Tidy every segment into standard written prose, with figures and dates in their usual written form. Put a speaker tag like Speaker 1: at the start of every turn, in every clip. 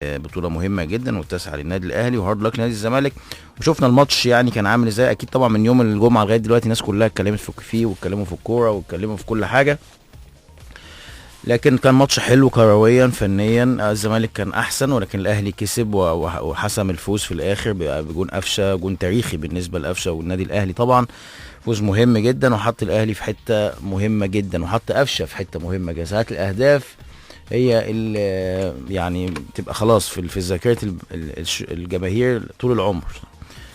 Speaker 1: بطوله مهمة جدا والتاسعه للنادي الاهلي، و hard luck لنادي الزمالك. وشفنا الماتش يعني كان عامل ازاي. اكيد طبعا من يوم الجمعة لغاية دلوقتي الناس كلها اتكلمت فيه واتكلموا في الكورة واتكلموا في كل حاجة، لكن كان ماتش حلو كرويا فنيا. الزمالك كان احسن، ولكن الاهلي كسب وحسم الفوز في الاخر بجون قفشه، جون تاريخي بالنسبة لقفشه والنادي الاهلي. طبعا فوز مهم جدا، وحط الاهلي في حتة مهمة جدا، وحط قفشه في حتة مهمة جدا. ساعات الاهداف هي اللي يعني تبقى خلاص في ذاكره الجماهير طول العمر،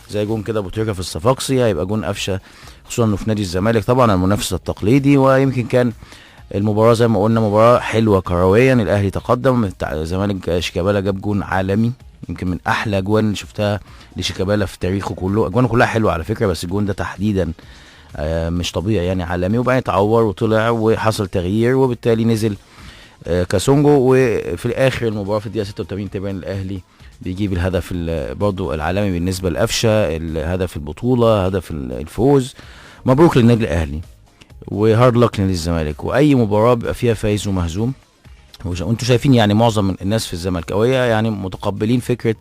Speaker 1: زي جون كده ابو تريكه في الصفاقسي، هيبقى جون قفشه، خصوصا انه في نادي الزمالك طبعا المنافس التقليدي. ويمكن كان المباراة زي ما قلنا مباراة حلوة كرويا، الاهلي تقدم، الزمالك شيكابالا جاب جون عالمي، يمكن من احلى اجوان اللي شفتها لشيكابالا في تاريخه كله. اجوانه كلها حلوة على فكرة، بس الجون ده تحديدا مش طبيعي يعني، عالمي. وبعدين اتعور وطلع وحصل تغيير، وبالتالي نزل كاسونجو. وفي الاخر المباراة في الدقيقة 86 تقريبا الاهلي بيجيب الهدف برضه العالمي بالنسبة لقفشه، الهدف البطولة، هدف الفوز. مبروك للنادي الاهلي و hard luck لنادي الزمالك. واي مباراة بيبقى فيها فايز ومهزوم، وانتم شايفين يعني معظم الناس في الزملكاويه يعني متقبلين فكرة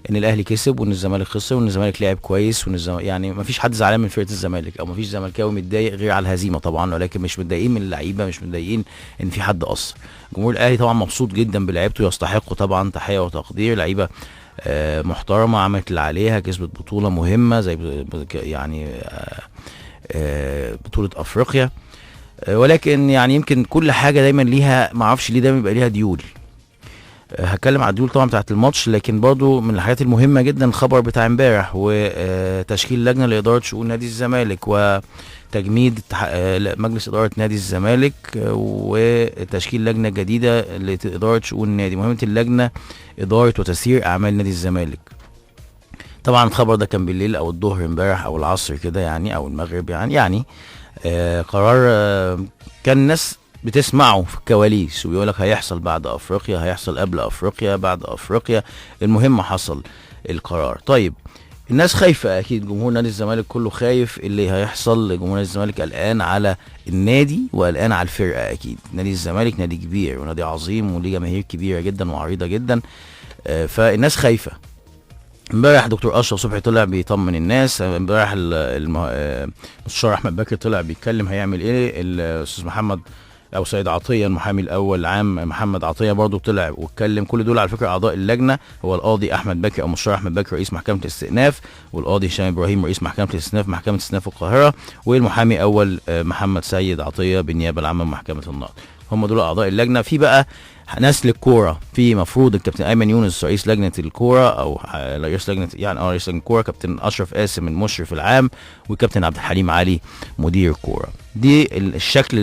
Speaker 1: ان الاهلي كسب وان الزمالك خسر وان الزمالك لعب كويس، وان الزمالك يعني ما فيش حد زعلان من فرقه الزمالك، او ما فيش زملكاوي متضايق غير على الهزيمة طبعا، ولكن مش متضايقين من اللعيبة، مش متضايقين ان في حد قصر. جمهور الاهلي طبعا مبسوط جدا بلعيبته، يستحقوا طبعا تحية وتقدير. لعيبة محترمه عملت اللي عليها، كسبت بطوله مهمة زي يعني بطوله افريقيا. ولكن يعني يمكن كل حاجة دايما ليها، ما اعرفش ليه دايما بيبقى ليها ديول. هتكلم على الديول طبعا بتاعت الماتش، لكن برضو من الحاجات المهمة جدا الخبر بتاع امبارح وتشكيل لجنة لادارة شؤون نادي الزمالك وتجميد مجلس ادارة نادي الزمالك وتشكيل لجنة جديدة لادارة شؤون النادي. مهمة اللجنة ادارة وتسيير اعمال نادي الزمالك. طبعا الخبر ده كان بالليل او الظهر امبارح او العصر كده يعني، او المغرب يعني قرار كان الناس بتسمعه في الكواليس وبيقول لك هيحصل بعد افريقيا، هيحصل قبل افريقيا، بعد افريقيا. المهم حصل القرار. طيب الناس خايفة اكيد، جمهور نادي الزمالك كله خايف اللي هيحصل. جمهور نادي الزمالك قلقان على النادي وقلقان على الفرقة اكيد. نادي الزمالك نادي كبير ونادي عظيم وليه جماهير كبيرة جدا وعريضه جدا، فالناس خايفة. امبارح دكتور اشرف صبحي طلع بيطمن الناس، امبارح المستشار احمد بكر طلع بيتكلم هيعمل ايه، الاستاذ محمد او سيد عطية المحامي الاول العام محمد عطية برضو طلع واتكلم. كل دول على فكرة اعضاء اللجنة، هو القاضي احمد بكر او المستشار احمد بكر رئيس محكمة الاستئناف، والقاضي هشام ابراهيم رئيس محكمة الاستئناف محكمة استئناف القاهرة، والمحامي اول محمد سيد عطية بالنيابة العامة محكمة النقض. هم دول اعضاء اللجنة. في بقى ناس للكورة، في مفروض الكابتن ايمن يونس رئيس لجنة الكورة او رئيس لجنة يعني رئيس لجنة الكورة، كابتن اشرف قاسم المشرف العام، وكابتن عبد الحليم علي مدير الكورة. دي الشكل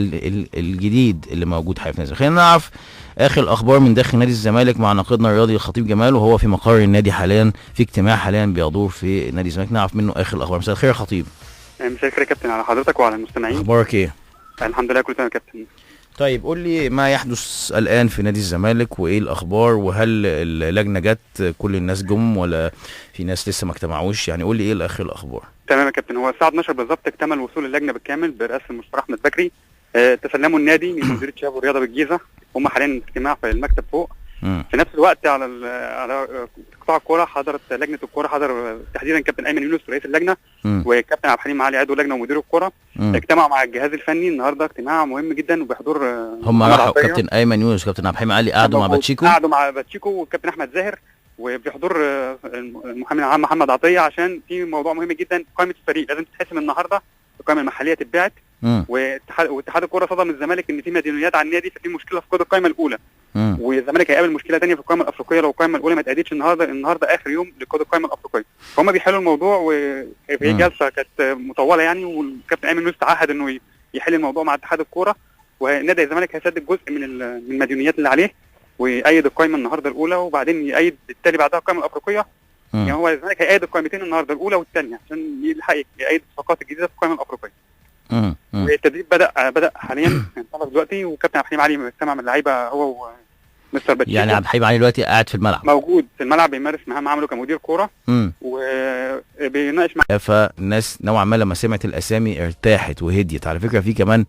Speaker 1: الجديد اللي موجود حاليا في نادي الزمالك. خلينا نعرف اخر الاخبار من داخل نادي الزمالك مع ناقدنا الرياضي الخطيب جمال، وهو في مقر النادي حاليا، في اجتماع حاليا بيدور في نادي الزمالك، نعرف منه اخر الاخبار. مساء الخير يا خطيب.
Speaker 2: مساء الخير يا كابتن على حضرتك وعلى المستمعين.
Speaker 1: اخبارك ايه؟
Speaker 2: الحمد لله كله تمام يا كابتن.
Speaker 1: طيب قول لي ما يحدث الآن في نادي الزمالك وإيه الأخبار، وهل اللجنة جت كل الناس جم ولا في ناس لسه ما اجتمعوش؟ يعني قول لي إيه آخر الأخبار.
Speaker 2: تمام يا كابتن، هو الساعة 12 بالظبط اكتمل وصول اللجنة بالكامل برئاسة المستشار أحمد بكري. تسلموا النادي من مديرية شباب والرياضة بالجيزة، هم حاليا اجتماع في المكتب فوق. في نفس الوقت على قطاع الكورة حضرت لجنة الكورة، حضر تحديدا كابتن ايمن يونس رئيس اللجنة وكابتن عبد الحليم علي عضو اللجنة ومدير الكورة. اجتمعوا مع الجهاز الفني النهارده اجتماع مهم جدا وبحضور
Speaker 1: هم راحوا كابتن ايمن يونس وكابتن عبد الحليم علي قعدوا مع باتشيكو،
Speaker 2: قعدوا مع باتشيكو والكابتن احمد زاهر وبحضور المحامي العام محمد عطية، عشان في موضوع مهم جدا. قائمة الفريق لازم تتحسم النهارده، القائمة المحلية تتبعت، واتحاد الكورة صدم الزمالك ان في مديونيات على النادي، ففي مشكلة في قيد القائمة الاولى. والزمالك هيقابل مشكلة ثانية في القائمة الافريقية لو القائمة الاولى ما اتأدتش النهارده. النهارده اخر يوم لقيد القائمة الافريقية، فهم بيحلوا الموضوع. وفي جلسه كانت مطولة يعني، والكابتن ايمن يونس تعهد انه يحل الموضوع مع اتحاد الكورة، ونادي الزمالك هيسدد جزء من المديونيات اللي عليه ويأيد القائمة النهارده الاولى، وبعدين يأيد بالتالي بعدها القائمة الافريقية. يعني هو الزمالك هيأيد القائمتين النهارده الاولى والثانية عشان يلحق يأيد الصفقات الجديدة في القائمة الافريقية. والتدريب بدأ حاليا، انطلق دلوقتي، وكابتن عبد الحليم علي اجتمع مع اللعيبة هو ومستر باتشيكو.
Speaker 1: يعني عبد الحليم علي دلوقتي قاعد في الملعب،
Speaker 2: موجود في الملعب بيمارس مهام عمله كمدير كورة وبيناقش مع،
Speaker 1: فالناس نوعا ما لما سمعت الاسامي ارتاحت وهديت. على فكرة في كمان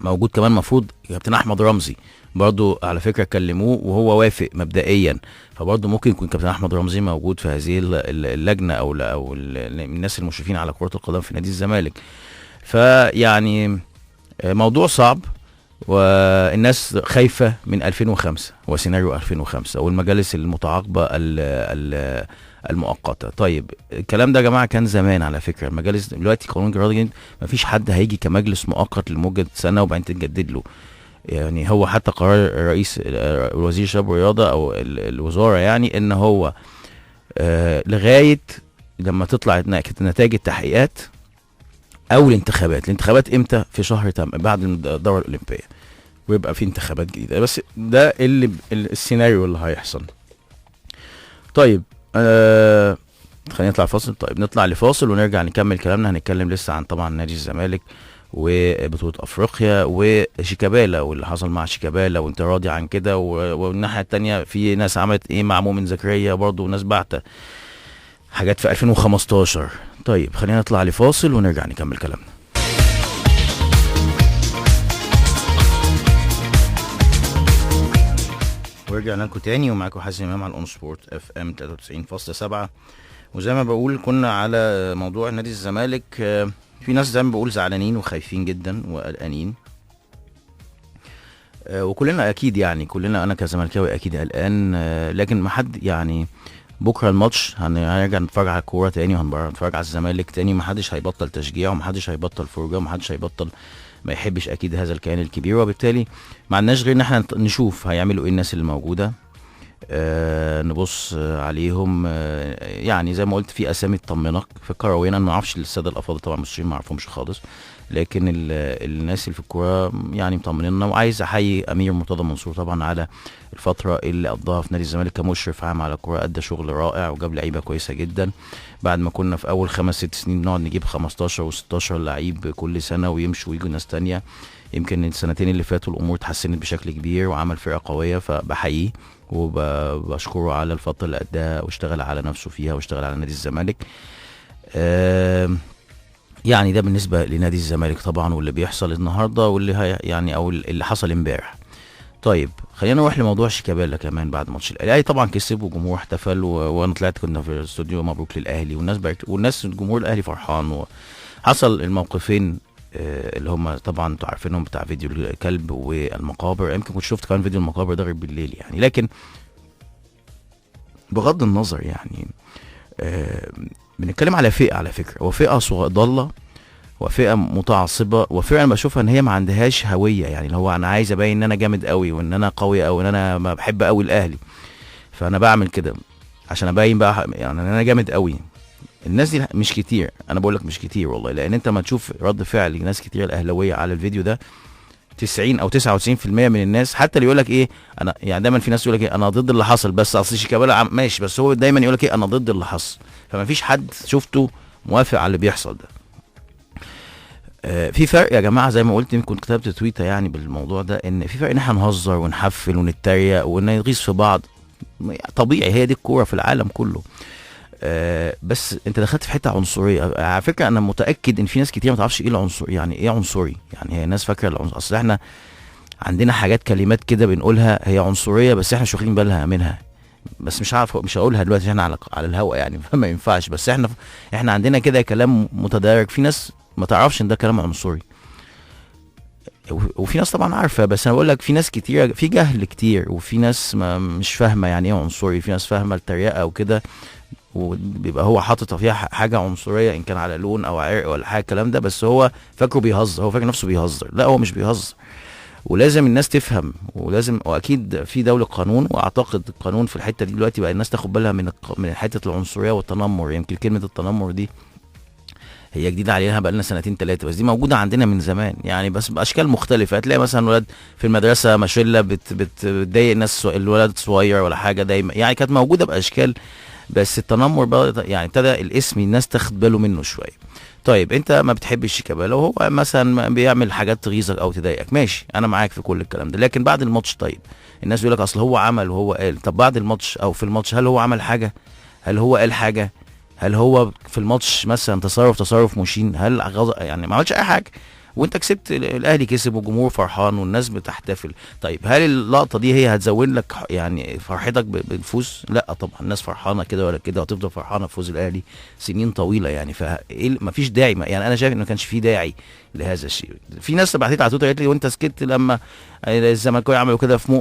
Speaker 1: موجود كمان مفروض كابتن احمد رمزي برضو على فكرة كلموه وهو وافق مبدئيا، فبرضو ممكن يكون كابتن احمد رمزي موجود في هذه اللجنة او الناس المشرفين على كره القدم في نادي الزمالك. فيعني موضوع صعب، والناس خايفة من 2005 وسيناريو 2005 والمجالس المتعاقبة المؤقتة. طيب الكلام ده يا جماعة كان زمان على فكرة، المجالس دلوقتي قانون جديد مفيش حد هيجي كمجلس مؤقت لمدة سنة وبعدين تتجدد له. يعني هو حتى قرار رئيس الوزير شباب الرياضة او الوزارة يعني ان هو لغاية لما تطلع نتائج التحقيقات او الانتخابات. الانتخابات امتى؟ في شهر بعد الدورة الاولمبية، ويبقى في انتخابات جديدة. بس ده اللي السيناريو اللي هيحصل. طيب خلينا نطلع فاصل. طيب نطلع لفاصل ونرجع نكمل كلامنا. هنتكلم لسه عن طبعا نادي الزمالك وبطولة افريقيا وشيكابالا واللي حصل مع شيكابالا وانت راضي عن كده، والناحية التانية في ناس عملت ايه مع مؤمن زكريا برضه، وناس بعتة حاجات في 2015. طيب خلينا نطلع لفاصل ونرجع نكمل كلامنا. ورجعنا لكم تاني ومعاكم حازم امام على اون سبورت FM 93.7. وزي ما بقول كنا على موضوع نادي الزمالك. في ناس زي ما بقول زعلانين وخايفين جدا وقلقانين، وكلنا اكيد يعني كلنا، انا كزملكاوي اكيد قلقان، لكن ما حد يعني بكره الماتش هنرجع نتفرج على الكورة تاني وهنتفرج على الزمالك تاني، ما حدش هيبطل تشجيع وما حدش هيبطل فرجه وما حدش هيبطل ما يحبش اكيد هذا الكيان الكبير، وبالتالي ما عندناش غير ان احنا نشوف هيعملوا ايه الناس اللي موجودة، نبص عليهم. يعني زي ما قلت في اسامي تطمنك في الكرويين، انا ما اعرفش السادة الافاضل طبعا المصريين ما اعرفهمش خالص، لكن الناس اللي في الكورة يعني مطمنيننا. وعايز احيي امير مرتضى منصور طبعا على الفترة اللي قضاها في نادي الزمالك كمشرف عام على الكورة، ادى شغل رائع وجاب لعيبة كويسة جدا، بعد ما كنا في اول 5-6 سنين بنقعد نجيب 15 و16 لعيب كل سنة ويمشوا ويجوا ناس تانية. يمكن السنتين اللي فاتوا الامور اتحسنت بشكل كبير وعمل فرقه قوية، فبحييه وبشكره على الفترة اللي اداها واشتغل على نفسه فيها واشتغل على نادي الزمالك. يعني ده بالنسبة لنادي الزمالك طبعا واللي بيحصل النهارده واللي هي يعني او اللي حصل امبارح. طيب خلينا نروح لموضوع شيكابالا كمان بعد ماتش الاهلي. طبعا كسب وجمهور احتفل، وانا طلعت كنا في الاستوديو مبروك للاهلي، والناس والناس الجمهور الاهلي فرحان. وحصل الموقفين اللي هم طبعا انتوا عارفينهم بتاع فيديو الكلب والمقابر، يمكن كنت شفت كمان فيديو المقابر ده غير بالليل يعني، لكن بغض النظر يعني بنتكلم على فئة، على فكرة وفئه ضالة وفئه متعصبه، وفئه انا بشوفها ان هي ما عندهاش هوية، يعني اللي هو انا عايز ابين ان انا جامد قوي وان انا قوي او ان انا ما بحب قوي الاهلي، فانا بعمل كده عشان ابين بقى يعني ان انا جامد قوي. الناس دي مش كتير، انا بقول لك مش كتير والله، لان انت ما تشوف رد فعل ناس كتير الاهلاوية على الفيديو ده 90 او 99% من الناس، حتى اللي يقول لك ايه انا يعني دايما في ناس يقول لك ايه انا ضد اللي حصل، بس اصل شيكابالا ماشي، بس هو دايما يقول لك ايه انا ضد اللي حصل، فما فيش حد شفته موافق على اللي بيحصل ده. في فرق يا جماعة زي ما قلت، يمكن كتبت تويته يعني بالموضوع ده، ان في فرق ان احنا نهزر ونحفل ونتريق ونغيظ في بعض، طبيعي هي دي الكورة في العالم كله، بس انت دخلت في حتة عنصرية. على فكرة انا متاكد ان في ناس كتير ما تعرفش ايه العنصر، يعني ايه عنصري، يعني هي الناس فاكره العنصر، اصل احنا عندنا حاجات كلمات كده بنقولها هي عنصرية بس احنا مش واخدين بالها منها، بس مش عارف مش هقولها دلوقتي احنا على الهواء يعني فما ينفعش، بس احنا عندنا كده كلام متدارك، في ناس ما تعرفش ان ده كلام عنصري، وفي ناس طبعا عارفه، بس انا بقول لك في ناس كتير في جهل كتير، وفي ناس ما مش فاهمه يعني ايه عنصري، في ناس فاهمه التريقه وكده وبيبقى هو حاطط فيها حاجة عنصرية ان كان على لون او عرق ولا حاجة الكلام ده، بس هو فاكره بيهزر، هو فاكر نفسه بيهزر، لا هو مش بيهزر. ولازم الناس تفهم، ولازم واكيد في دولة قانون، واعتقد القانون في الحتة دي دلوقتي بقى الناس تاخد بالها من حتة العنصرية والتنمر. يمكن كلمة التنمر دي هي جديدة علينا بقى لنا 2-3 سنين، بس دي موجودة عندنا من زمان يعني، بس باشكال مختلفة. هتلاقي مثلا ولاد في المدرسة مشله بتضايق الناس، الولد صغير ولا حاجة دايما يعني، كانت موجودة باشكال، بس التنمر بقى يعني ابتدى الاسم الناس تاخد باله منه شوية. طيب انت ما بتحبش شيكابالا وهو مثلا بيعمل حاجات تغيظك او تضايقك، ماشي انا معاك في كل الكلام ده، لكن بعد الماتش طيب الناس بيقول لك اصل هو عمل وهو قال، طب بعد الماتش او في الماتش هل هو عمل حاجة؟ هل هو قال حاجة؟ هل هو في الماتش مثلا تصرف مشين؟ هل يعني ما عملش اي حاجة، وانت كسبت، الاهلي كسب والجمهور فرحان والناس بتحتفل. طيب هل اللقطة دي هي هتزود لك يعني فرحتك بالفوز؟ لا طبعا، الناس فرحانة كده ولا كده، وهتفضل فرحانة بفوز الاهلي سنين طويلة يعني. فايه مفيش داعي يعني، انا شايف انه ما كانش في داعي لهذا الشيء. في ناس بعتت لي على تويتر قالت لي وانت سكت لما الزملكاويه عملوا كده في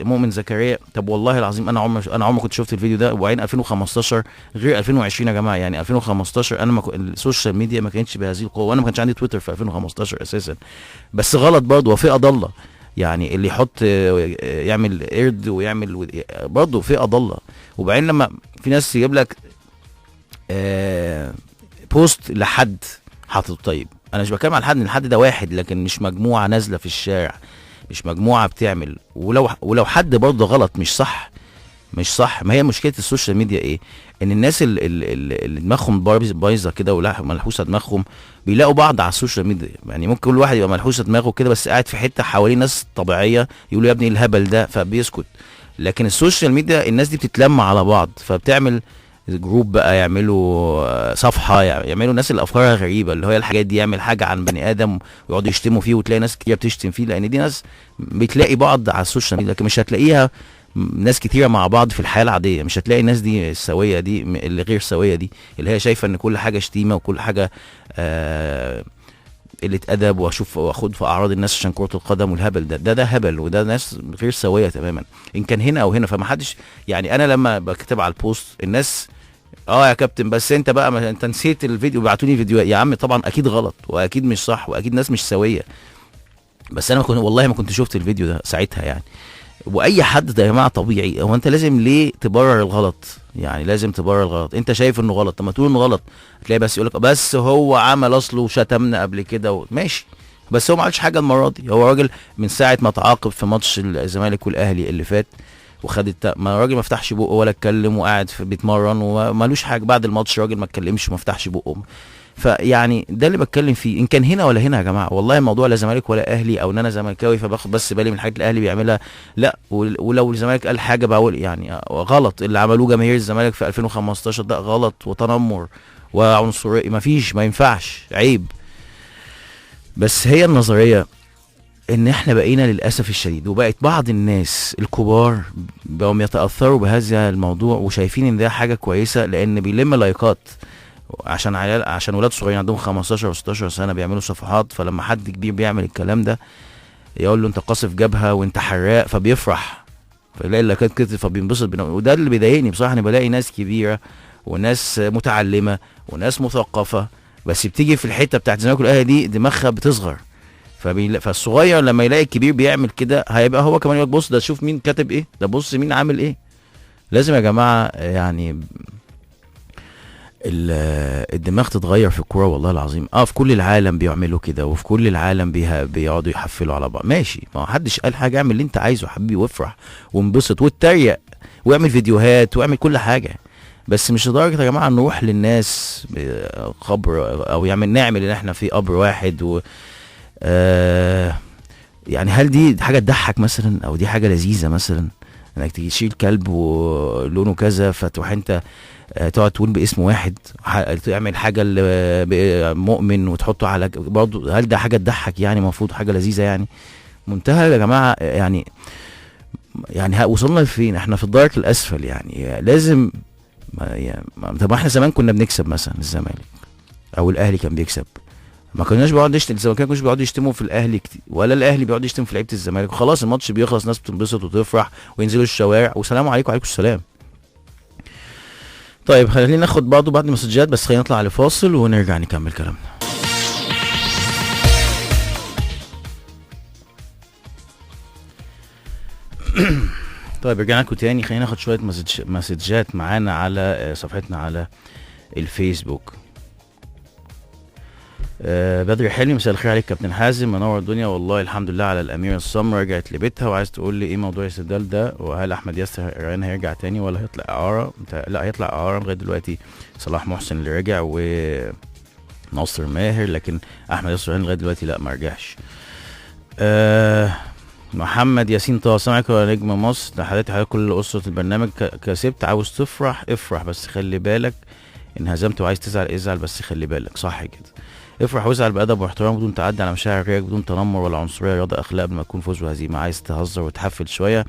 Speaker 1: مؤمن زكريا. طب والله العظيم انا عمري كنت شفت الفيديو ده. وبعدين 2015 غير 2020 يا جماعة، يعني 2015 انا ال social media ما كانتش بهذه القوة، وانا ما كانش عندي تويتر في 2015 اساسا. بس غلط برضه، وفئه ضالة يعني، اللي يحط يعمل قرد ويعمل برضه فئة ضالة. وبعدين لما في ناس يجيب لك post لحد حاطط، طيب انا مش بتكلم على حد، ان الحد ده واحد، لكن مش مجموعة نازله في الشارع، مش مجموعة بتعمل. ولو حد برضه غلط مش صح، مش صح. ما هي مشكلة ال social media ايه؟ ان الناس اللي دماغهم بايظة كده وملحوسه دماغهم بيلاقوا بعض على ال social media. يعني ممكن كل واحد يبقى ملحوسه دماغه كده، بس قاعد في حتة حواليه ناس طبيعية يقولوا يا ابني الهبل ده، فبيسكت. لكن ال social media الناس دي بتتلم على بعض، فبتعمل group بقى، يعملوا صفحة، يعملوا ناس اللي افكارها غريبة، اللي هي الحاجات دي، يعمل حاجة عن بني ادم ويقعدوا يشتموا فيه، وتلاقي ناس كتير بتشتم فيه، لان دي ناس بتلاقي بعض على ال social media. لكن مش هتلاقيها ناس كتيرة مع بعض في الحياة العادية، مش هتلاقي الناس دي السوية دي، اللي غير سويه دي، اللي هي شايفه ان كل حاجة شتيمه وكل حاجة قلة ادب، واشوف واخد في اعراض الناس عشان كره القدم والهبل ده، ده هبل، وده ناس غير سويه تماما، ان كان هنا او هنا. فما حدش يعني، انا لما بكتب على ال post الناس يا كابتن بس انت بقى ما انت نسيت الفيديو، بعتوني فيديو يا عم، طبعا اكيد غلط واكيد مش صح واكيد ناس مش سويه، بس انا والله ما كنت شفت الفيديو ده ساعتها يعني. واي حد ده يا جماعة طبيعي، هو انت لازم ليه تبرر الغلط؟ يعني لازم تبرر الغلط، انت شايف انه غلط، طب ما تقول انه غلط، هتلاقي بس يقول لك بس هو عمل اصله وشتمنا قبل كده ماشي، بس هو ما عملش حاجة المرة دي. هو راجل من ساعة ما تعاقب في ماتش الزمالك والاهلي اللي فات وخد ما الراجل ما فتحش بقه ولا اتكلم، وقاعد بيتمرن ومالوش حاجة. بعد الماتش الراجل ما اتكلمش وما فتحش بقه. فيعني ده اللي بتكلم فيه، ان كان هنا ولا هنا يا جماعة. والله الموضوع لا زمالك ولا اهلي، او ان انا زملكاوي فباخد بس بالي من الحاجات اللي الاهلي بيعملها، لا. ولو الزمالك قال حاجة بقول يعني غلط اللي عملوه جماهير الزمالك في 2015 ده غلط وتنمر وعنصريه، ما فيش، ما ينفعش، عيب. بس هي النظرية ان احنا بقينا للاسف الشديد، وبقت بعض الناس الكبار بقوا يتاثروا بهذا الموضوع وشايفين ان ده حاجة كويسة، لان بيلم لايكات عشان عيال، عشان ولاد صغيرين عندهم 15 و16 سنة بيعملوا صفحات، فلما حد كبير بيعمل الكلام ده يقول له انت قاصف جبهة وانت حراق، فبيفرح، فيلاقي اللايكات كتير فبينبسط. وده اللي بيضايقني بصراحة، اني بلاقي ناس كبيرة وناس متعلمة وناس مثقفة، بس بتيجي في الحتة بتاعت الزمالك والاهلي دي دماغها بتصغر. فالصغير لما يلاقي الكبير بيعمل كده هيبقى هو كمان يقول بص ده شوف مين كاتب ايه، ده بص مين عامل ايه. لازم يا جماعة يعني الدماغ تتغير في الكورة والله العظيم. في كل العالم بيعملوا كده، وفي كل العالم بيقعدوا يحفلوا على بعض، ماشي، ما حدش قال حاجة، اعمل اللي انت عايزه حبيبي وافرح وانبسط واتريق واعمل فيديوهات واعمل كل حاجة، بس مش لدرجة يا جماعة نروح للناس قبر او يعني نعمل ان احنا في قبر واحد و يعني هل دي حاجة تضحك مثلا، او دي حاجة لذيذة مثلا، انك تيجي تشيل كلب ولونه كذا فتروح انت تقعد تقول باسم واحد، تعمل حاجة مؤمن وتحطه على برضه، هل ده حاجة تضحك يعني؟ المفروض حاجة لذيذة يعني. منتهى يا جماعة يعني وصلنا لفين؟ احنا في الدرك الاسفل يعني. لازم طب احنا زمان كنا بنكسب مثلا الزمالك او الاهلي كان بيكسب، ما كناش بيقعد يشتم الزمالك، ما كانوش بيقعدوا يشتموا في الاهلي كتير، ولا الاهلي بيقعد يشتم في لعيبة الزمالك. وخلاص الماتش بيخلص، ناس بتنبسط وتفرح وينزلوا الشوارع وسلام عليكم وعليكم السلام. طيب خلينا ناخد بعض المسجات، بس خلينا نطلع لفاصل ونرجع نكمل كلامنا. طيب رجعنا لكم تاني، خلينا ناخد شوية مسجات معانا على صفحتنا على الفيسبوك. بدري حلمي، مساء الخير عليك كابتن حازم، منور الدنيا والله، الحمد لله على الاميرة السمراء رجعت لبيتها. وعايز تقول لي ايه موضوع السدال ده، وهل احمد ياسر ريان هيرجع تاني ولا هيطلع اعاره؟ لا هيطلع اعاره لغاية دلوقتي، صلاح محسن اللي رجع وناصر ماهر، لكن احمد ياسر ريان لغاية دلوقتي لا ما رجعش. محمد ياسين طه، سامعك يا نجم مصر، ده حضرتك كل اسره البرنامج كسبت، عاوز تفرح افرح بس خلي بالك، ان هزمت وعايز تزعل ازعل بس خلي بالك، صح كده. افرح وازعل بادب واحترام بدون تعدي على مشاعر غيرك، بدون تنمر ولا عنصرية، رياضة اخلاق قبل ما تكون فوز وهزيمة. عايز تهزر وتحفل شوية،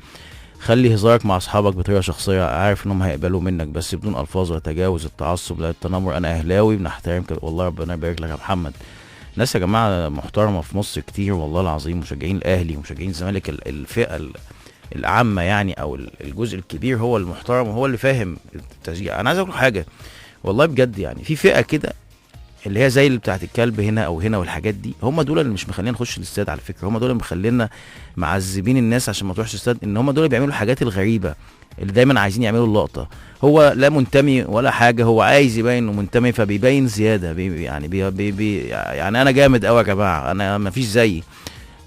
Speaker 1: خلي هزارك مع اصحابك بطريقة شخصية، عارف انهم هيقبلوا منك، بس بدون الفاظ وتجاوز التعصب لا التنمر. انا اهلاوي بنحترم والله، ربنا يبارك لك يا محمد. ناس يا جماعة محترمه في مصر كتير والله العظيم، مشجعين الاهلي ومشجعين الزمالك، الفئة العامة يعني او الجزء الكبير هو المحترم وهو اللي فاهم التشجيع. انا عايز اقول حاجة والله بجد، يعني في فئة كده اللي هي زي اللي بتاعت الكلب هنا او هنا والحاجات دي، هم دول اللي مش مخلينا نخش الاستاد على فكرة، هم دول اللي مخلينا معذبين الناس عشان ما تروحش الاستاد، ان هم دول اللي بيعملوا الحاجات الغريبة اللي دايما عايزين يعملوا اللقطة. هو لا منتمي ولا حاجة، هو عايز يبين انه منتمي فبيبين زيادة، بي يعني بي بي بي يعني انا جامد قوي يا جماعة، انا ما فيش زيي.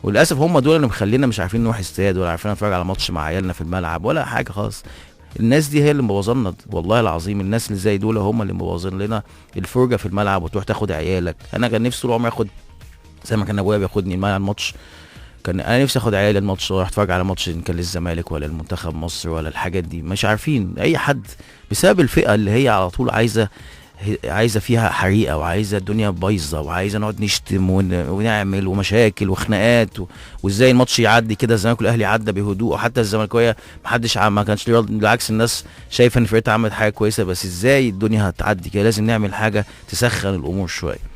Speaker 1: وللاسف هم دول اللي مخلينا مش عارفين نروح استاد ولا عارفين نتفرج على ماتش مع عيالنا في الملعب ولا حاجة خالص. الناس دي هي اللي مبوظلنا والله العظيم، الناس اللي زي دول هم اللي مبوظين لنا الفرجة في الملعب، وتروح تاخد عيالك. انا كان نفسي طول عمري اخد زي ما كان ابويا بياخدني الملعب الماتش، كان انا نفسي اخد عيالي الماتش واروح اتفرج على ماتش ان كان للزمالك ولا المنتخب مصر ولا الحاجات دي، مش عارفين اي حد، بسبب الفئة اللي هي على طول عايزه فيها حريقة وعايزه الدنيا بايظة وعايزه نقعد نشتم ونعمل ومشاكل وخناقات وازاي الماتش يعدي كده. الزمالك والاهلي عدى بهدوء، وحتى الزملكاويه محدش ما كانش، بالعكس الناس شايفه ان فرقتها عملت حاجة كويسة، بس ازاي الدنيا هتعدي كده؟ لازم نعمل حاجة تسخن الامور شوية.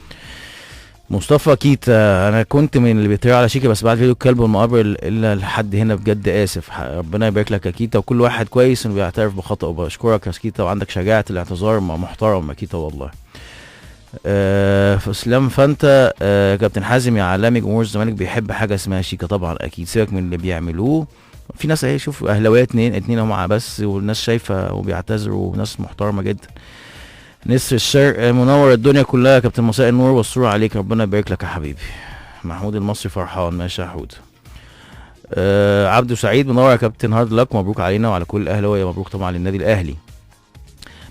Speaker 1: مصطفى كيتا، انا كنت من اللي بيتريقوا على شيكا، بس بعد فيديو الكلب والمقابر الا لحد هنا بجد اسف. ربنا يبارك لك يا كيتا، وكل واحد كويس انه بيعترف بخطئه، بشكرك يا كيتا وعندك شجاعة الاعتذار، محترم يا كيتا والله. اسلام فانت، كابتن حازم يا عالمي، جمهور الزمالك بيحب حاجة اسمها شيكا طبعا اكيد، سيبك من اللي بيعملوه. في ناس اهي، شوف اهلاويه اتنين هم بس، والناس شايفه وبيعتذروا، وناس محترمه جدا. نسر الشرق منور الدنيا كلها يا كابتن، مساء النور والسرور عليك، ربنا يبارك لك يا حبيبي. محمود المصري فرحان، ماشي يا حود. عبده سعيد منور يا كابتن، hard luck، مبروك علينا وعلى كل الاهلاوية، مبروك طبعا للنادي الاهلي.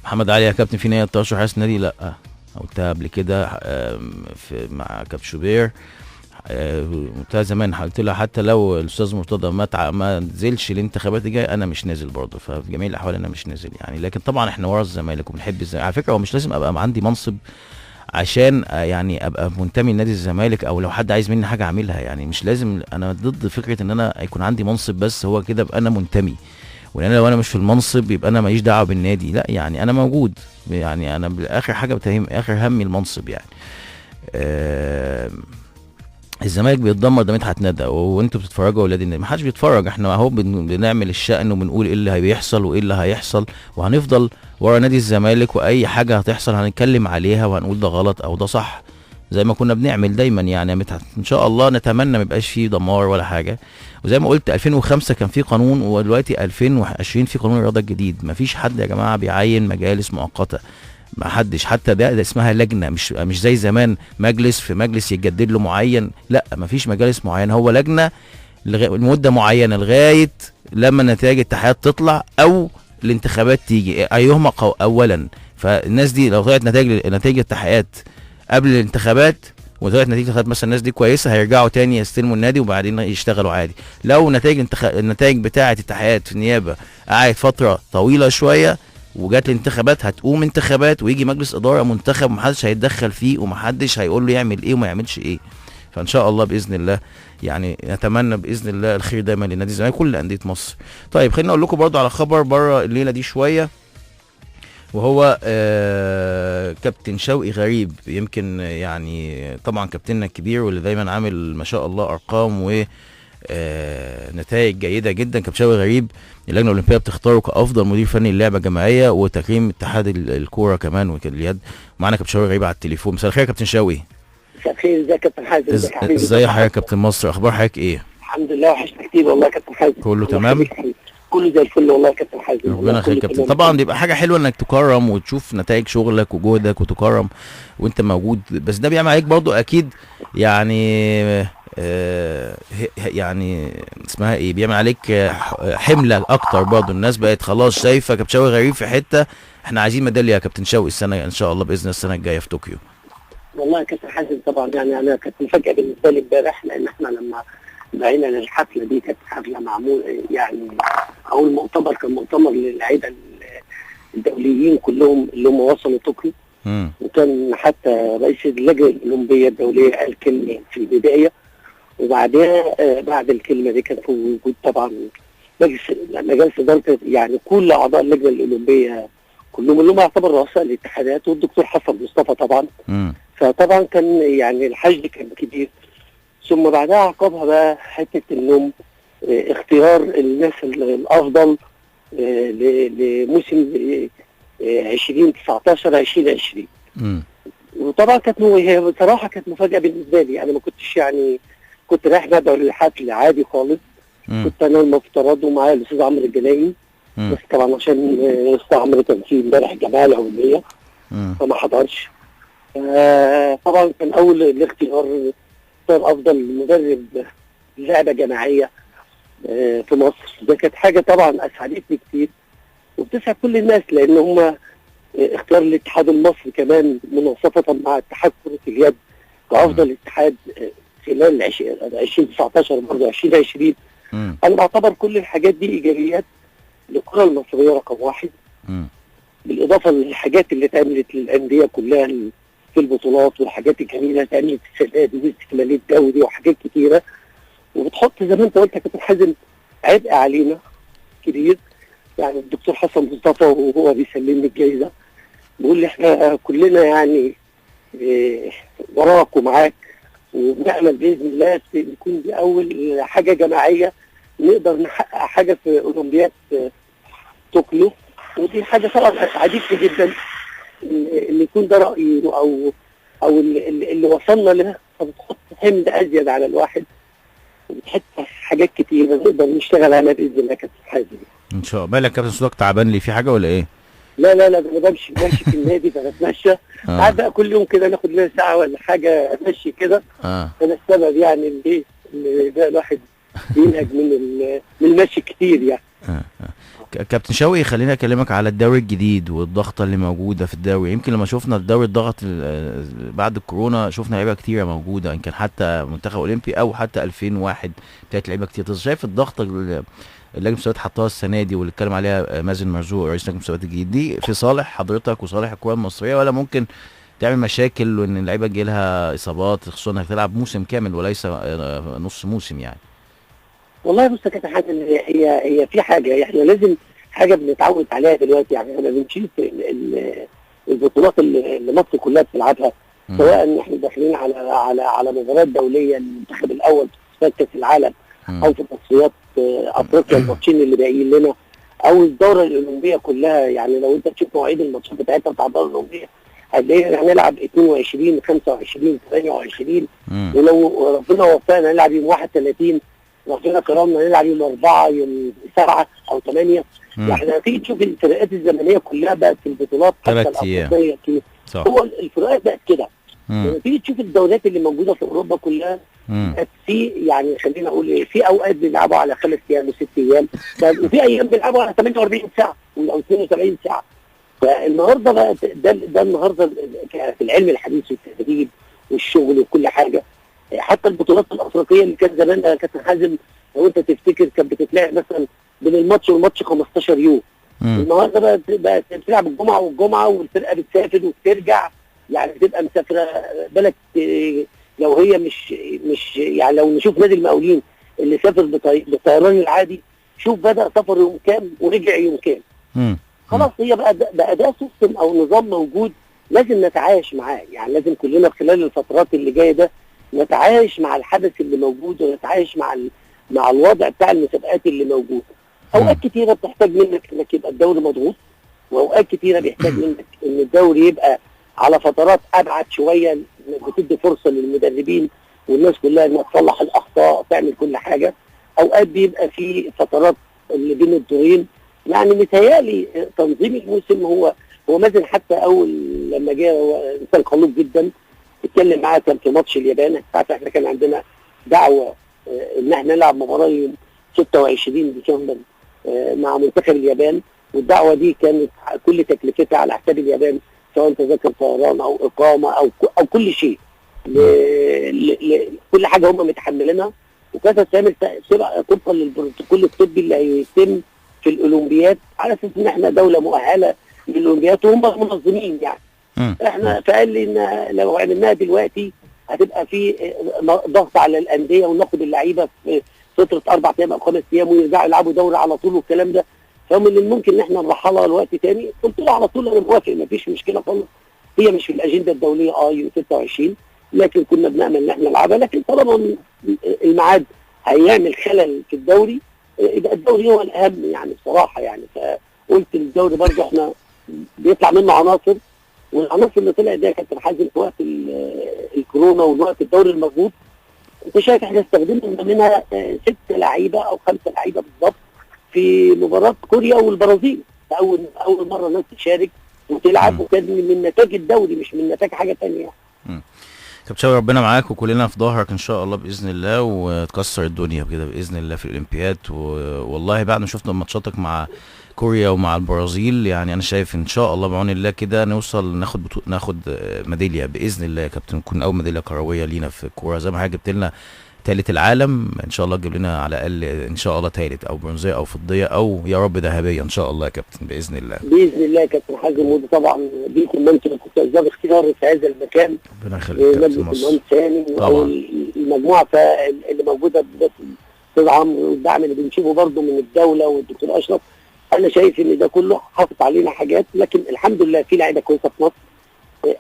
Speaker 1: محمد علي يا كابتن، في نيه ترشح رئاسة النادي؟ لا، قلتها قبل كده مع كابتن شوبير، قلتها زمان، قلت لها حتى لو الاستاذ مرتضى ما نزلش الانتخابات الجاية انا مش نازل برضه، ففي جميع الاحوال انا مش نازل يعني. لكن طبعا احنا ورا الزمالك وبنحب الزمالك على فكرة. هو مش لازم ابقى عندي منصب عشان يعني ابقى منتمي لنادي الزمالك، او لو حد عايز مني حاجة اعملها يعني، مش لازم. انا ضد فكرة ان انا يكون عندي منصب بس هو كده ابقى انا منتمي، وان انا لو انا مش في المنصب يبقى انا ماليش دعوه بالنادي، لا يعني انا موجود يعني، انا بالاخر حاجة بتهم اخر همي المنصب يعني. الزمالك بيتدمر، ده مدحت ندى، وانتوا بتتفرجوا يا اولاد النادي، ما حدش بيتفرج، احنا اهو بنعمل الشأن وبنقول ايه اللي هيحصل وايه اللي هيحصل، وهنفضل ورا نادي الزمالك، واي حاجة هتحصل هنتكلم عليها وهنقول ده غلط او ده صح زي ما كنا بنعمل دايما يعني يا مدحت. ان شاء الله نتمنى ما يبقاش فيه دمار ولا حاجة، وزي ما قلت 2005 كان في قانون، ودلوقتي 2020 في قانون الرياضة الجديد. ما فيش حد يا جماعة بيعين مجالس مؤقتة، ما حدش، حتى ده اسمها لجنة، مش زي زمان مجلس في مجلس يتجدد له معين، لا ما فيش مجالس معينة، هو لجنة لمدة معينة لغاية لما نتائج الاتحاد تطلع او الانتخابات تيجي، ايهما اولا. فالناس دي لو طلعت نتائج الاتحادات قبل الانتخابات وطلعت نتيجة الانتخابات مثلا الناس دي كويسة، هيرجعوا تاني يستلموا النادي وبعدين يشتغلوا عادي. لو النتائج بتاعه الاتحاد في النيابة قعدت فترة طويلة شوية وجات الانتخابات، هتقوم انتخابات ويجي مجلس ادارة منتخب ومحدش هيتدخل فيه ومحدش هيقول له يعمل ايه وما يعملش ايه. فان شاء الله باذن الله يعني نتمنى باذن الله الخير دايما لنادي الزمالك كل اندية مصر. طيب خليني اقول لكم برضو على خبر بره الليلة دي شوية، وهو كابتن شوقي غريب، يمكن يعني طبعا كابتننا الكبير واللي دايما عامل ما شاء الله ارقام و نتائج جيدة جدا. كابتن شوقي غريب اللجنة الاولمبية بتختاره كافضل مدير فني للعبة الجماعية وتكريم اتحاد الكورة كمان واليد. معانا كابتن شوقي غريب على التليفون. مساء الخير يا كابتن شوقي.
Speaker 3: مساء الخير، ازيك يا كابتن حازم؟ ازيك يا حبيبي؟
Speaker 1: ازي حضرتك يا كابتن مصر، اخبار حضرتك ايه؟
Speaker 3: الحمد لله، وحشنا كتير والله يا كابتن حازم.
Speaker 1: كله تمام؟
Speaker 3: كله زي الفل والله يا كابتن حازم،
Speaker 1: ربنا يخليك يا كابتن. طبعا بيبقى حاجة حلوة انك تكرم وتشوف نتائج شغلك وجهدك وتكرم وانت موجود، بس ده بيعمل عليك برضو اكيد يعني يعني اسمها ايه، بيعمل عليك حمله اكتر برضو. الناس بقت خلاص شايفه كابتن شوقي غريب في حتة، احنا عايزين ميدالية يا كابتن شوقي السنة ان شاء الله باذن الله السنة الجاية في طوكيو.
Speaker 3: والله يا كابتن حازم طبعا يعني انا كانت مفاجاة بالنسبة لي امبارح، لان احنا لما دعينا للحفله دي كانت حفلة معمول يعني، او المؤتمر كان مؤتمر للعيبة الدوليين كلهم اللي هم وصلوا طوكيو. وكان حتى رئيس اللجنة الاولمبية الدولية قال كلمة في البداية، وبعدها بعد الكلمة دي كان في وجود طبعا مجلس ادارة، يعني كل اعضاء اللجنة الاولمبية كلهم اللي هم يعتبر رؤساء الاتحادات، والدكتور حسن مصطفى طبعا. فطبعا كان يعني الحشد كان كبير. ثم بعدها عقبها بقى حتة النوم، اختيار الناس الافضل لموسم 2019 2020. وطبعا كانت هي بصراحة كانت مفاجاة بالنسبة لي، انا ما كنتش يعني كنت رايح بدعو للحفل عادي خالص. كنت انا المفترض ومعايا الاستاذ عمرو الجنايني، بس طبعا عشان الاستاذ عمرو كان في امبارح الجمعية العمومية فما حضرش. طبعا كان اول الاختيار اختار افضل مدرب لعبه جماعية في مصر. ده كانت حاجة طبعا اسعدتني كتير وبتسعد كل الناس، لان هم اختيار الاتحاد المصري كمان مناصفه مع اتحاد كره اليد كافضل اتحاد خلال 2019 برضه 2020. انا بعتبر كل الحاجات دي ايجابيات للكرة المصرية رقم واحد، بالاضافة للحاجات اللي اتعملت للاندية كلها في البطولات، والحاجات الجميلة اللي اتعملت السنة دي واستكمال الدوري وحاجات كتيرة. وبتحط زي ما انت قلت يا كابتن حازم عبء علينا كبير. يعني الدكتور حسن مصطفى وهو بيسلمني الجايزة بيقول لي احنا كلنا يعني وراك ومعاك، وبنأمل باذن الله يكون دي اول حاجة جماعية نقدر نحقق حاجة في اولمبياد طوكيو. ودي حاجة طبعا اسعدتني جدا ان يكون ده رايي او اللي وصلنا لها. فبتحط حمل ازيد على الواحد وبتحط حاجات كتير نقدر نشتغل عليها باذن الله كابتن حازم.
Speaker 1: ان شاء الله. مالك كابتن صوتك تعبان ليه، في حاجة ولا ايه؟
Speaker 3: لا لا لا، انا بمشي ماشي في النادي فبتمشى. ساعات بقى كل يوم كده ناخد لنا ساعة ولا حاجة مشي كده. انا السبب يعني اللي بقى الواحد بينهج من المشي كتير يعني.
Speaker 1: كابتن شوقي، خليني اكلمك على الدوري الجديد والضغطه اللي موجودة في الدوري. يمكن لما شفنا الدوري الضغط بعد الكورونا شفنا لعيبة كتيرة موجودة، ان كان حتى منتخب اولمبي او حتى 2001 بتاعت لعيبة كتير. شايف الضغطه اللي لجنة المسابقات حطها السنة دي واللي اتكلم عليها مازن مرزوق رئيس لجنة المسابقات الجديد دي في صالح حضرتك وصالح الكره المصرية، ولا ممكن تعمل مشاكل وان اللعيبة تجي لها اصابات، خصوصا انك تلعب موسم كامل وليس نص موسم يعني؟
Speaker 3: والله بص يا كابتن حازم، هي في حاجة احنا لازم حاجة بنتعود عليها دلوقتي. يعني احنا بنشوف البطولات اللي مصر كلها بتلعبها، سواء احنا داخلين على على على مباريات دولية للمنتخب الاول في كاس العالم، او في تصفيات افريقيا الماتشين اللي باقيين لنا، او الدورة الاولمبية كلها. يعني لو انت تشوف مواعيد الماتشات بتاعتها بتاع الدورة الاولمبية هتلاقينا هنلعب 22 25 28، ولو ربنا وفقنا نلعب يوم 31، ربنا كرمنا نلعب يوم 4 يوم 7 او 8. يعني هتيجي تشوف الفرقات الزمنية كلها بقت في البطولات حتى الافريقية هو الفرقات بقت كده. لما تيجي تشوف الدوريات اللي موجودة في اوروبا كلها بقت في، يعني خلينا اقول في اوقات بيلعبوا على 5 ايام و6 ايام، وفي ايام بيلعبوا على 48 ساعة او 72 ساعة. فالنهارده بقى ده النهارده في العلم الحديث والتدريب والشغل وكل حاجة. حتى البطولات الافريقية اللي كان زمان يا كابتن حازم لو انت تفتكر كانت بتتلعب مثلا بين الماتش والماتش 15 يوم. النهارده بقى بتلعب الجمعة والجمعة، والفرقة بتسافر وبترجع، يعني بتبقى مسافرة بالك. لو هي مش يعني لو نشوف نادي المقاولين اللي سافر بالطيران العادي، شوف بدا سفر يوم كام ورجع يوم كام. خلاص هي بقى ده system او نظام موجود لازم نتعايش معاه. يعني لازم كلنا خلال الفترات اللي جاية ده نتعايش مع الحدث اللي موجود، ونتعايش مع الوضع بتاع المسابقات اللي موجود. اوقات كتيرة بتحتاج منك انك يبقى الدوري مضغوط، واوقات كتيرة بيحتاج منك ان الدوري يبقى على فترات ابعد شوية، بتدي فرصة للمدربين والناس كلها انها تصلح الاخطاء تعمل كل حاجة. اوقات بيبقى في فترات اللي بين الدورين. يعني متهيألي تنظيم الموسم هو مازن حتى اول لما جه هو انسان خلوق جدا، اتكلم معاه كان في ماتش اليابان. عارف احنا كان عندنا دعوه ان احنا نلعب مباراة يوم 26 ديسمبر مع منتخب اليابان، والدعوة دي كانت كل تكلفتها على حساب اليابان، سواء تذاكر طيران او اقامه او كل شيء، كل حاجة هم متحملينها. وكانت هتتعمل طبقا للبروتوكول الطبي اللي هيتم في الاولمبياد، على اساس ان احنا دولة مؤهلة للاولمبياد وهم منظمين يعني. احنا فقال لي ان لو عملناها دلوقتي هتبقى في ضغط على الاندية وناخد اللعيبة في فترة 4 ايام او 5 ايام ويرجعوا يلعبوا دوري على طول والكلام ده، فمن الممكن ان احنا نرحلها لوقت تاني. قلت له على طول انا موافق مفيش مشكلة خالص، هي مش في الاجندة الدولية يوم 26، لكن كنا بنامل ان احنا نلعبها، لكن طالما الميعاد هيعمل خلل في الدوري يبقى الدوري هو الاهم يعني بصراحة يعني. فقلت الدوري برضه احنا بيطلع منه عناصر، والعناصر اللي طلعت دي يا كابتن حازم في وقت الكورونا ووقت الدوري المضغوط، انت شايف احنا استخدمنا منها 6 لعيبة او 5 لعيبة بالظبط في مباراة كوريا والبرازيل، اول مرة الناس تشارك وتلعب، وكان من نتاج الدوري مش من نتاج حاجة ثانية.
Speaker 1: كابتن شوقي ربنا معاك وكلنا في ظهرك ان شاء الله باذن الله، وتكسر الدنيا كده باذن الله في الاولمبياد. والله بعد ما شفنا ماتشاتك مع كوريا ومع البرازيل، يعني انا شايف ان شاء الله بعون الله كده نوصل ناخد ميدالية باذن الله يا كابتن، نكون اول ميدالية كروية لينا في الكورة، زي ما حضرتك جبت لنا ثالث العالم ان شاء الله تجيب لنا على الاقل ان شاء الله ثالث او برونزيه او فضية او يا رب ذهبية ان شاء الله يا كابتن باذن الله.
Speaker 3: باذن الله يا كابتن حازم، وده طبعا بيكم انتم كنتوا اسباب اختياري في هذا المكان.
Speaker 1: ربنا يخليك يا كابتن مصر.
Speaker 3: طبعا المجموعة اللي موجودة بس استاذ عمرو، والدعم اللي بنشوفه برده من الدولة والدكتور اشرف، انا شايف ان ده كله حاطط علينا حاجات، لكن الحمد لله في لعيبة كويسة في مصر.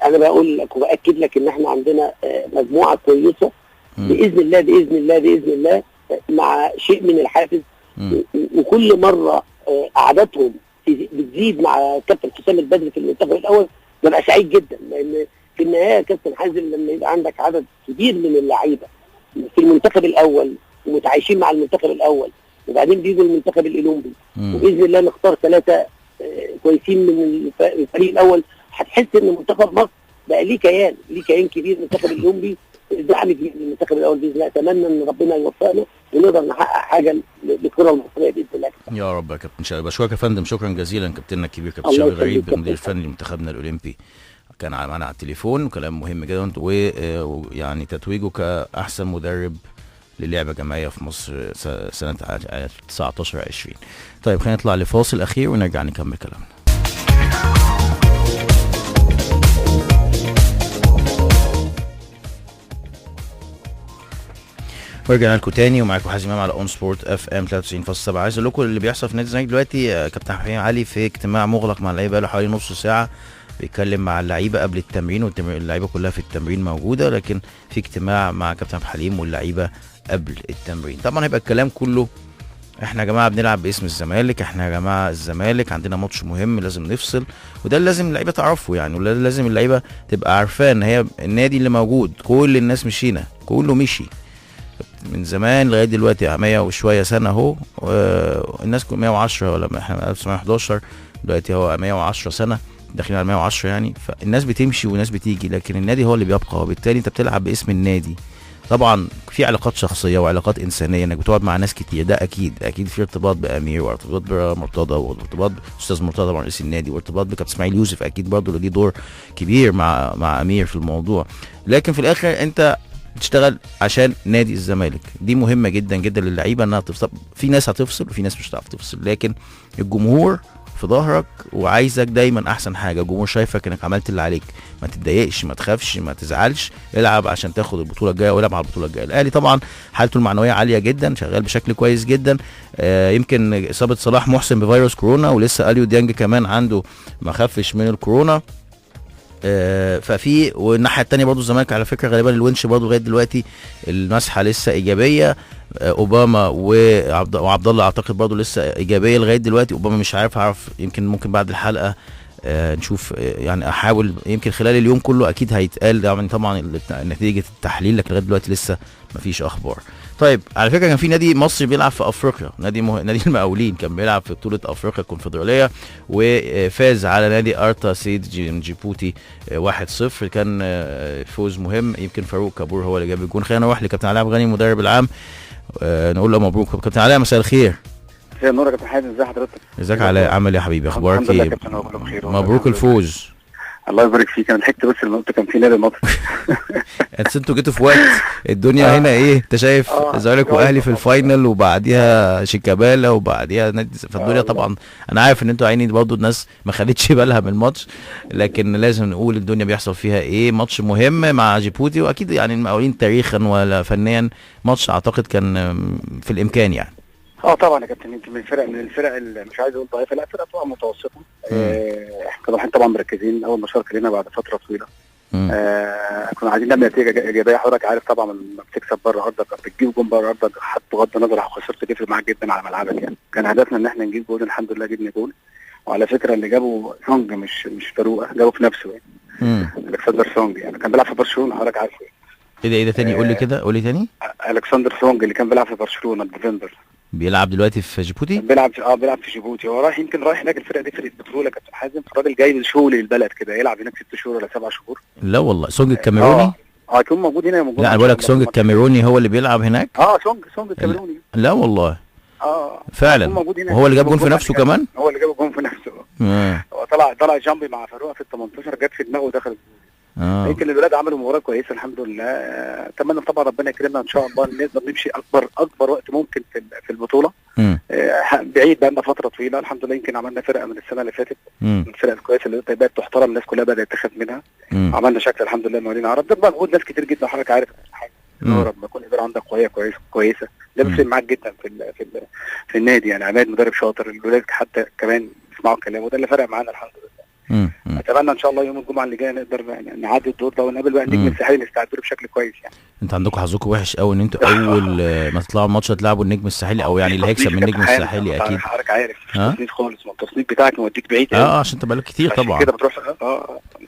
Speaker 3: انا بقول لك وباكد لك ان احنا عندنا مجموعة كويسة باذن الله باذن الله باذن الله، مع شيء من الحافز، وكل مرة اعدادهم بتزيد مع كابتن حسام البدري في المنتخب الاول، ببقى سعيد جدا، لان في النهاية كابتن حازم لما يبقى عندك عدد كبير من اللعيبة في المنتخب الاول ومتعايشين مع المنتخب الاول، وبعدين بيجوا المنتخب الاولمبي، وباذن الله نختار 3 كويسين من الفريق الاول، هتحس ان منتخب مصر بقى ليه كيان، ليه كيان كبير. المنتخب الاولمبي دعم كبير للمنتخب الاول باذن الله. اتمنى ان ربنا يوفقنا ونقدر نحقق حاجة للكرة المصرية باذن الله.
Speaker 1: يا رب يا كابتن شوقي. بشكرك يا فندم، شكرا جزيلا كابتننا الكبير كابتن شوقي غريب، المدير الفني لمنتخبنا الاولمبي، كان معانا على التليفون، وكلام مهم جدا، ويعني تتويجه كاحسن مدرب للعبة جماعية في مصر سنة 19-20. طيب خلينا نطلع لفاصل اخير ونرجع نكمل كلامنا. ورجعنا لكم تاني ومعاكم حازم امام على اون سبورت FM 93.7. عايز اقول لكم اللي بيحصل في نادي الزمالك دلوقتي، كابتن حسين علي في اجتماع مغلق مع اللعيبة بقاله حوالي نص ساعة، بيتكلم مع اللعيبة قبل التمرين، واللعيبة كلها في التمرين موجودة، لكن في اجتماع مع كابتن عبد الحليم واللعيبة قبل التمرين. طبعا هيبقى الكلام كله احنا يا جماعة بنلعب باسم الزمالك، احنا يا جماعة الزمالك عندنا ماتش مهم لازم نفصل، وده اللي لازم اللعيبة تعرفه يعني، وده اللي لازم اللعيبة تبقى عارفاه ان هي النادي اللي موجود، كل الناس مشينا، كله مشي من زمان لغاية دلوقتي 100 وشوية سنة اهو، الناس 110 ولا احنا 1911 دلوقتي هو 110 سنة، داخلين على 110 يعني، فالناس بتمشي والناس بتيجي، لكن النادي هو اللي بيبقى، وبالتالي انت بتلعب باسم النادي. طبعا في علاقات شخصية وعلاقات انسانيه انك بتقعد مع ناس كتير، ده اكيد اكيد في ارتباط بامير وارتباط بمرتضى وارتباط باستاذ مرتضى مع رئيس النادي وارتباط بكابتن اسماعيل يوسف اكيد برضه اللي ليه دور كبير مع امير في الموضوع، لكن في الاخر انت تشتغل عشان نادي الزمالك. دي مهمة جدا جدا للعيبة انها تفصل، في ناس هتفصل وفي ناس مش هتعرف تفصل، لكن الجمهور في ظهرك وعايزك دايما احسن حاجة، الجمهور شايفك انك عملت اللي عليك، ما تتضايقش ما تخافش ما تزعلش، العب عشان تاخد البطولة الجاية والعب على البطولة الجاية. الاهلي طبعا حالته المعنوية عالية جدا، شغال بشكل كويس جدا، يمكن اصابه صلاح محسن بفيروس كورونا، ولسه اليو ديانج كمان عنده ما خفش من الكورونا، ففي والناحية الثانية برضو الزمالك على فكرة غالبا الونش برضو لغاية دلوقتي المسحة لسه ايجابية، اوباما وعبد الله اعتقد برضو لسه ايجابية لغاية دلوقتي، اوباما مش عارف، اعرف يمكن ممكن بعد الحلقة نشوف، يعني احاول يمكن خلال اليوم كله اكيد هيتقال يعني طبعا نتيجة التحليل، لكن لغاية دلوقتي لسه مفيش اخبار. طيب على فكرة كان في نادي مصري بيلعب في افريقيا، نادي المقاولين كان بيلعب في بطوله افريقيا الكونفدراليه وفاز على نادي ارتا سيد من جيبوتي 1-0، كان فوز مهم، يمكن فاروق كابور هو اللي جاب الجون. خلينا نروح لكابتن علاء عبد الغني المدرب العام، نقول له مبروك. كابتن علاء مساء الخير.
Speaker 2: مساء النور يا كابتن حازم، ازي حضرتك؟
Speaker 1: ازيك علاء، عامل ايه يا حبيبي، اخبارك
Speaker 2: ايه؟ الحمد لله يا كابتن، كله بخير.
Speaker 1: مبروك الفوز.
Speaker 4: الله يبارك فيك. انا ضحكت بس لما قلت كان في نادي مصري.
Speaker 1: انتوا جيتوا في وقت الدنيا هنا ايه، انت شايف الزمالك واهلي في ال final، وبعديها شيكابالا، وبعديها نادي، فالدنيا طبعا انا عارف ان انتوا عيني برضو الناس ما خدتش بالها من الماتش، لكن لازم نقول الدنيا بيحصل فيها ايه. ماتش مهم مع جيبوتي، واكيد يعني المقاولين تاريخا ولا فنيا ماتش اعتقد كان في الامكان يعني.
Speaker 4: طبعا يا كابتن، انت من الفرق اللي مش عايز اقول ضعيفة، لا فرقه طبعا متوسطه. احنا كنا طبعا مركزين اول مشاركة لنا بعد فترة طويلة. كنا عايزين نعمل نتيجة ايجابية. حضرتك عارف طبعا لما بتكسب بره ارضك بتجيب جون بره ارضك، حتى بغض النظر لو خسرت تفرق معاك جدا على ملعبك يعني. كان هدفنا ان احنا نجيب جون، الحمد لله جبنا جون. وعلى فكرة اللي جابه سونج مش فاروق، جابه في نفسه يعني. الكسندر سونج يعني كان بيلعب في برشلونة، حضرتك عارفه.
Speaker 1: ايه ده تاني؟ قول لي كده، قول لي تاني.
Speaker 4: الكسندر سونج اللي كان بيلعب في برشلونة ال defender،
Speaker 1: بيلعب دلوقتي في جيبوتي؟
Speaker 4: بيلعب في جيبوتي. هو رايح، يمكن رايح هناك الفرقة دي فرقه بترول يا كابتن حازم، فالراجل جاي من شغل البلد كده يلعب هناك 6 شهور ولا 7 شهور.
Speaker 1: لا والله، سونج الكاميروني؟
Speaker 4: يكون موجود هنا. موجود.
Speaker 1: لا انا بقول لك سونج الكاميروني هو اللي بيلعب هناك.
Speaker 4: سونج الكاميروني.
Speaker 1: لا والله. فعلا وهو اللي جاب جون في نفسه كمان؟
Speaker 4: هو اللي جاب جون في نفسه. هو طلع جنبي مع فاروق في ال 18، جت في دماغه ودخل. يمكن الولاد عملوا مباراة كويسة الحمد لله. اتمنى طبعا ربنا يكرمنا ان شاء الله نقدر نمشي اكبر وقت ممكن في البطولة. بعيد بقى لنا فترة طويلة الحمد لله. يمكن عملنا فرقه من السنة اللي فاتت، من الفرق الكويسة اللي بقت تحترم، الناس كلها بدات تخاف منها. عملنا شكل الحمد لله المقاولين العرب. ده مجهود ناس كتير جدا، حضرتك عارف لما يكون الادارة عندك قوية كويسة ده بيفرق معاك جدا في النادي يعني. عماد مدرب شاطر، الولاد حتى كمان بيسمعوا كلامه، وده اللي فرق معانا الحمد لله. اتمنى ان شاء الله يوم الجمعة اللي جاية نقدر نعدي الدور ده ونقابل بقى النجم الساحلي، نستعد له بشكل كويس يعني.
Speaker 1: انت عندكم حظكم وحش قوي ان انتوا اول ما تطلعوا الماتش هتلعبوا النجم الساحلي، او يعني اللي هيكسب من النجم الساحلي اكيد.
Speaker 4: حضرتك عارف التصنيف خالص، ما التصنيف بتاعك موديك بعيد.
Speaker 1: عشان انت بقالك كتير طبعا
Speaker 4: كده بتروح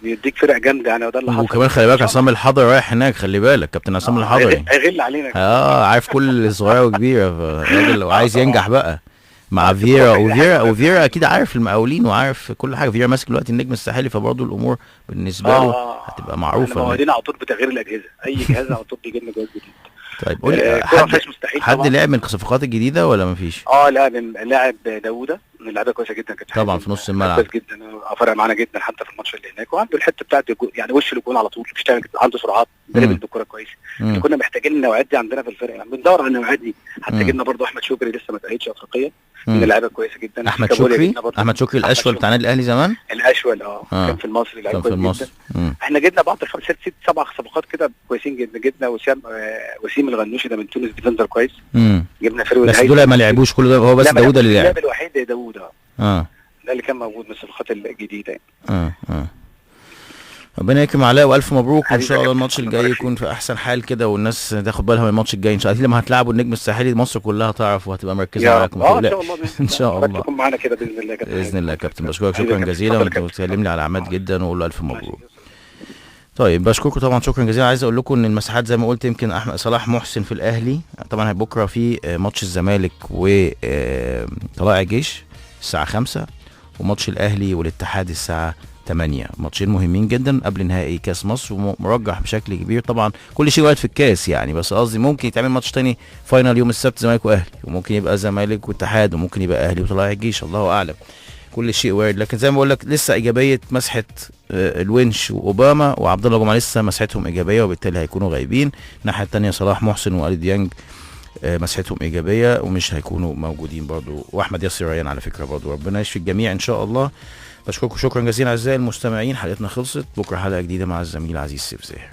Speaker 4: بيديك فرق جامدة يعني، وده اللي حصل.
Speaker 1: وكمان خلي بالك عصام الحضري رايح هناك، خلي بالك كابتن عصام الحضري
Speaker 4: هيغل علينا.
Speaker 1: عارف كل صغيرة وكبيره، الراجل لو عايز ينجح بقى مع فيرا، وفيرا اكيد عارف المقاولين وعارف كل حاجة. فيرا ماسك دلوقتي النجم الساحلي، فبرضه الامور بالنسبة له هتبقى معروفة.
Speaker 4: احنا موعدين على طول بتغيير الاجهزة، اي جهاز على طول بيجي لنا جهاز جديد.
Speaker 1: طيب قول لي، حد لعب من الصفقات الجديدة ولا مفيش؟
Speaker 4: لاعب داوودة من اللعيبة كويسة جدا كانت
Speaker 1: طبعا في نص الملعب،
Speaker 4: كويس جدا، فرق معانا جدا حتى في الماتش اللي هناك. وعنده الحتة بتاعت يعني وش الجون على طول، بيشتغل، عنده سرعات، dribble بالكورة كويس. كنا محتاجين النوعيات دي عندنا في الفرقة يعني، بندور على النوعيات دي. حتى جبنا برضه احمد شكري لسه ما اتقيدش افريقيا، من اللعيبة كويسة جدا.
Speaker 1: احمد شكري الاشول بتاع النادي الاهلي زمان،
Speaker 4: الاشول كان في المصري، لعيب كويس جدا. احنا جبنا بعض 5 6 7 صفقات كده كويسين جدا. جبنا وسيم الغنوشي ده من تونس، defender كويس. جبنا فيرو،
Speaker 1: بس دول ما لعبوش كل ده، هو بس داوود اللي لعب.
Speaker 4: الوحيد داوود ده اللي كان موجود من الصفقات الجديدة
Speaker 1: يعني. ربنا يكرم علاء، والف مبروك، وان شاء الله الماتش الجاي يكون في احسن حال كده، والناس تاخد بالها من الماتش الجاي ان شاء الله. لما هتلعبوا النجم الساحلي مصر كلها تعرف وهتبقى مركزه معاكم.
Speaker 4: ان شاء الله
Speaker 1: ان شاء الله
Speaker 4: تكون معانا كده باذن الله.
Speaker 1: باذن الله يا كابتن، بشكرك شكرا جزيلا، وانت بتكلمني على عماد جدا، واقول له الف مبروك. طيب بشكركم طبعا شكرا جزيلا. عايز اقول لكم ان المساحات زي ما قلت، يمكن احمد صلاح محسن في الاهلي طبعا بكره في ماتش الزمالك وطلائع الجيش الساعة 5، وماتش الاهلي والاتحاد الساعة 8. ماتشين مهمين جدا قبل نهائي كاس مصر، ومرجح بشكل كبير طبعا. كل شيء وارد في الكاس يعني، بس قصدي ممكن يتعمل ماتش تاني final يوم السبت زمالك واهلي، وممكن يبقى زمالك واتحاد، وممكن يبقى اهلي وطلائع الجيش، الله اعلم، كل شيء وارد. لكن زي ما بقول لك لسه ايجابية مسحه الونش واوباما وعبد الله جمعه لسه مسحتهم ايجابية، وبالتالي هيكونوا غايبين. الناحية الثانية صلاح محسن والي ديانج مسحتهم ايجابية ومش هيكونوا موجودين برضو، واحمد ياسر ريان على فكرة برضو. ربنا يشفي الجميع ان شاء الله. بشكركم شكرا جزيلا اعزائي المستمعين، حلقتنا خلصت. بكره حلقة جديدة مع الزميل عزيز سيف زاهر.